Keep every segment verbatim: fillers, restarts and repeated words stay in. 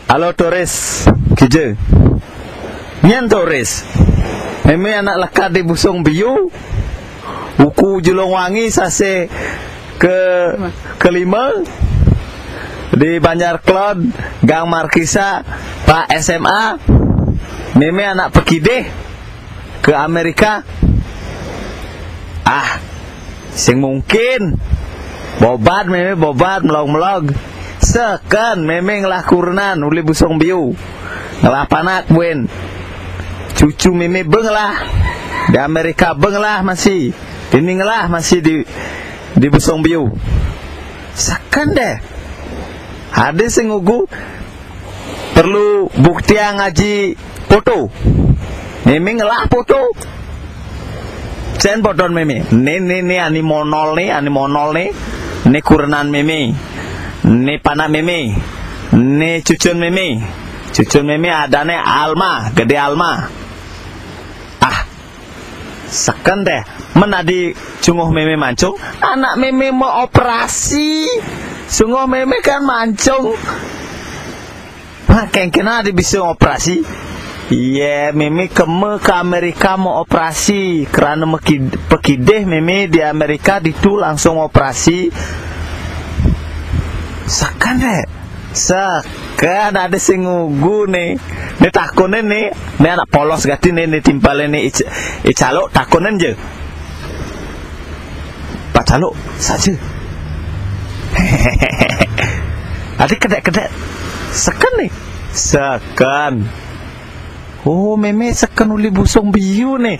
Halo turis, kija. Nyen turis. Mémé anak lekad di Busung Biu. Uku Julung Wangi sasé ke kelima di Banjar Klod, Gang Markisa, Pak S M A. Mémé anak pakidih ke Amerika. Ah, sing mungkin. Bobad mémé, bobad, melog-melog. Seken mémé ngelah kurenan uli Busung Biu. Ngelah panak buin. Cucu mémé bé ngelah. Di Amerika bé ngelah masih. Dini ngelah masih di di Busung Biu. Seken deh. Ada sing ngugu perlu buktiang aji foto. Mémé ngelah foto. Cen foton mémé. Né, né, né, ani monol né, ani monol né. Né kurenan mémé. Né panak mémé. Né cucun mémé. Cucun mémé adané Alma, Gedé Alma. Ah, seken deh. Men adi cunguh mémé mancung, anak mémé mau operasi. Cunguh mémé kan mancung. Nah, kéngkéna adi bisa operasi. Iya, mémé kema ke Amerika mau operasi. Kerana meki-, pakidih mémé di Amerika ditu langsung operasi. Seken deh. Seken ada sing ngugu né. Né takunin né. Né anak polos gati né, né timpalin né ic-, icaluk takunin ja. Pak Caluk, saja. Ada kedek-kedek. Seken né. Seken. Oh, mémé seken uli Busung Biu né.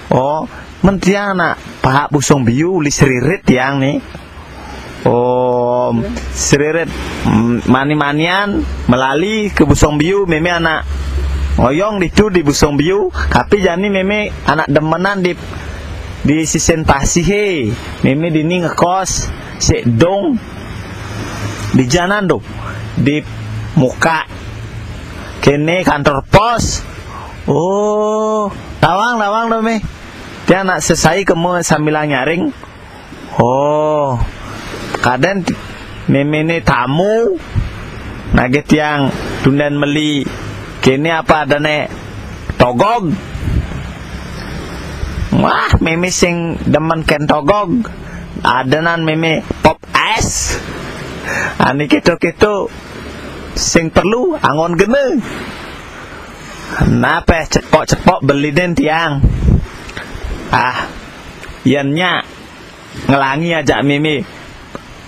Oh, men tiang anak Pak Busung Biu uli Seririt tiang né. Oh, Seririt, mm, mani-manian melali ke Busung Biu, mémé anak ngoyong ditu di Busung Biu, tapi jani mémé anak demenan di, di sisin pasihé. Mémé dini ngekos, sik dong di janan dong, di muka kéné kantor pos. Oh, tawang, tawang dong, mémé. Tiang anak sesai kema sambilang nyaring. Oh, kadén mémé né tamu, nagih tiang tunden meli kéné apa adané togog. Wah, mémé sing demen kén togog. Adanan mémé pop es. Ani kéto-kéto sing perlu angon gena. Nape cepok-cepok belinin tiang. Ah, yén nyak ngelangi ajak mémé,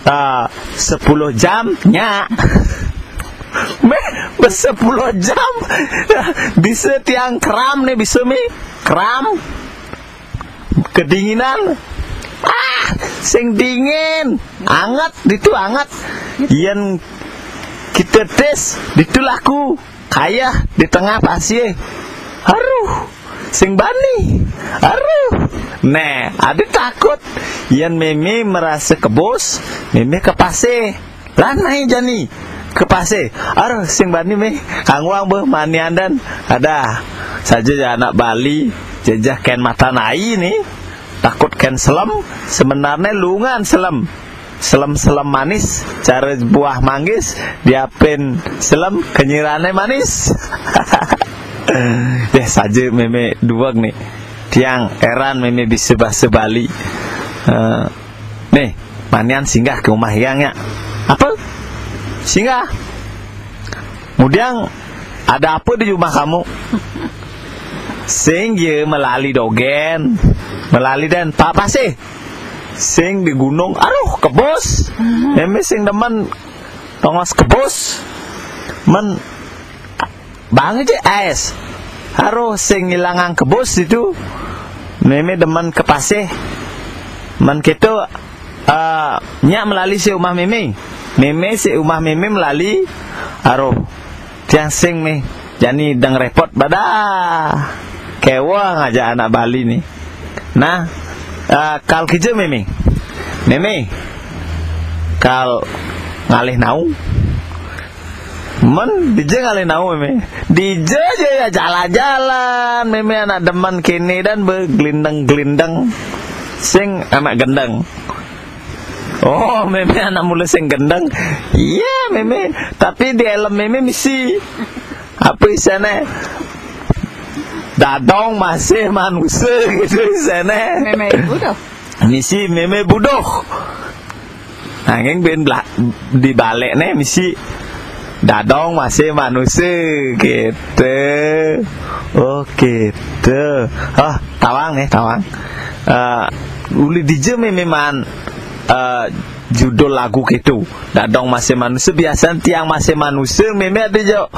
ah, sepuluh jam, nyak. Méh, besepuluh jam. Bisa tiang kram né, bisa méh. Kram. Kedinginan. Ah, sing dingin. Anget, ditu anget. Yén kita tes, ditu laku. Kayeh di tengah pasir. Aruh, sing bani. Aruh. Nah, ada takut. Yén mémé merasa kebus, mémé ke pasir. Lanai jani ke pasir. Aruh, sing bani méh. Kangguang bé manian dan. Ada saja ya anak Bali, jejeh kén matan ai né. Takut kén selem, sebenarnya lungan selem. Selem-selem manis, cara buah manggis, diapin selem, kenyirané manis. Deh, saja mémé duweg né. Tiang heran mémé bisa bahasa Bali. Eh, nih, manian singgah ke rumah tiang, ya. Apa? Singgah. Kemudian, ada apa di rumah kamu? Sing ya melali dogén, melali dan apa sih? Sing di gunung, aruh, kebus. Mémé sing demen tongos kebus. Men bang aja es. Aruh, sing ngilangang kebus itu. Mémé demen ke pasir. Men kéto, eh, nyak melali si umah mémé. Mémé si umah mémé melali. Aruh, tiang sing méh. Jani dang repot badah. Kéweh ngajak anak Bali né. Nah, eh, kal kija mémé. Mémé, kal ngalih naung. Men, dija ngalih naung, mémé. Dija aja ya jalan-jalan, mémé anak demen kéné dan begelindeng-gelindeng. Sing anak gendeng. Oh, mémé anak mula sing gendeng. Iya, mémé. Tapi di helm mémé misi. Apa isine? Dadong masih manusia gitu isine. Mémé buduh. Misi mémé buduh. Nanging bén bela-, dibalekne misi dadong masih manusia gitu. Oh, gitu. Oh, tawang nih, tawang. Eh, uli dija mémé maan, eh, judul lagu gitu. Dadong masih manusia, biasane tiang masih manusia, mémé ada jo.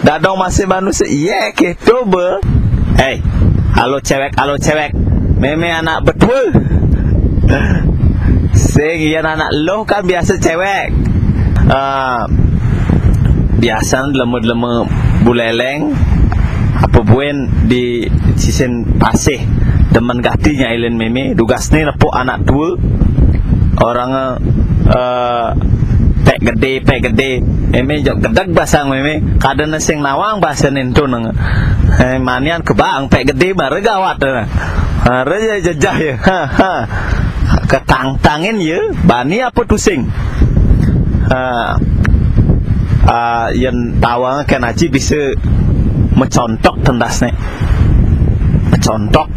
Dadong masih manusia, iya gitu be. Hei, halo cewek, halo cewek. Mémé anak betua. Sing iya anak lo kan biasa cewek. Eh, biasane lema-lema buleleng apa buin di sisin pasih. Demen gati nyailin mémé, dugasne nepuk anak tua. Orang, eh, pek gede, pek gede. Mémé jok gedeg basang mémé. Kadane sing nawang basane ento neng. Eh, manian kebang pek gede mara gawat. Mara ya jejah ya. Ha, ha. Ketangtangin ya, bani apa tusing. Ha. Ah, yen tawang ken aji bisa mecontok tendasne. Mecontok.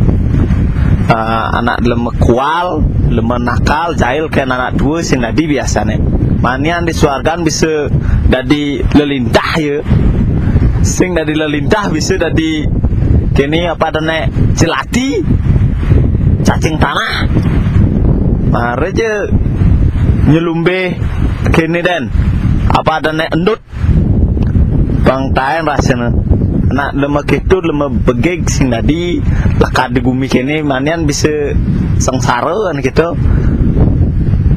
Ah, anak lema kual, lema nakal, jail ken anak tua sing dadi biasane. Manian di suargan bisa dadi lelintah ya. Sing dadi lelintah bisa dadi kene apa dene jelati, cacing tanah. Mara je nyelumbe kene den. Apa dene endut. Bang taen rasane. Nak lema ketud, lema begeg sing dadi lekat di gumi kene manian bisa sengsara kan gitu.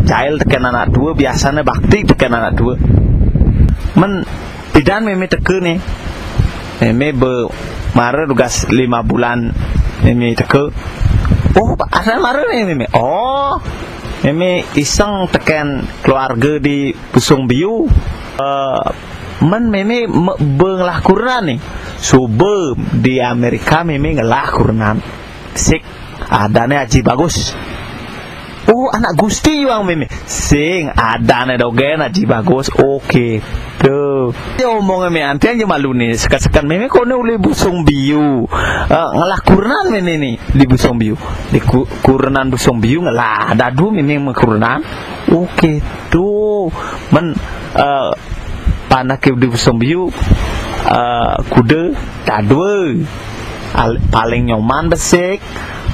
Jail teken anak tua, biasane bakti teken anak tua. Men pidan mémé teka nih. Mémé be mara dugas lima bulan mémé teka. Oh, asal mara nih mémé. Oh, mémé iseng teken keluarga di Busung Biu. Eh, men mémé me-, be ngelah kurenan nih. Suba di Amerika mémé ngelah kurenan. Sik, adane Aji Bagus. Oh, anak Gusti yuang mémé. Sing, adane dogen Aji Bagus. Oke. Tuh. Ya omonge mémé antian je malu nih. Sekat-sekat mémé kone uli Busung Biu. Eh, ngelah kurenan mémé nih di Busung Biu. Di ku-, kurenan Busung Biu ngelah. Dadu mémé mekurenan. Oke, tuh. Men, eh, panake di Busung Biu, eh, kuda dadua. Al-, paling nyoman besik,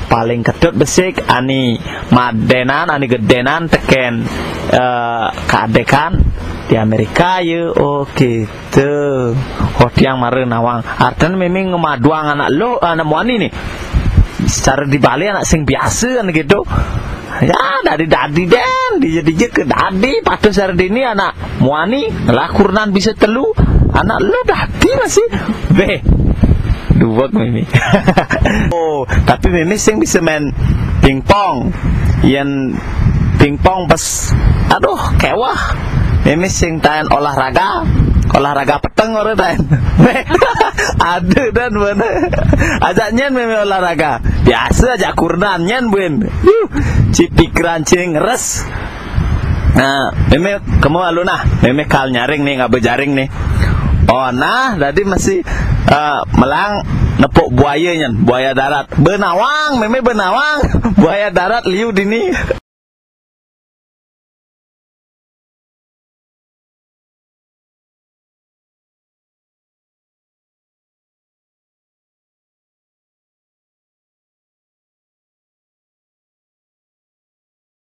paling ketut besik, ani madenan, ani gedenan teken, eh, keadekan di Amerika ya. Oke. Tuh, oh, tiang mara nawang. Artine mémé ngemaduang anak lo, anak muani nih. Secara dibalik anak sing biasa kan gitu. Ya, dadi-dadi den, dija-dija ke dadi, patuh secara dini anak muani, ngelah kurenan bisa telu, anak lo dadi masih. Beh, duwek mémé. Oh, tapi mémé sing bisa main pingpong. Yen pingpong pas, aduh, kewah. Mémé sing taen olahraga, olahraga peteng ora taen. Ada dan mana. Ajak nyen mémé olahraga. Biasa ajak kurenan nyen buin. Huh, ci pikiran cing res. Nah, mémé kemu alun ah. Mémé kal nyaring nih, ngaba jaring nih. Oh, nah, tadi masih, eh, melang nepuk buaya nyen, buaya darat. Benawang, mémé benawang. Buaya darat liu dini.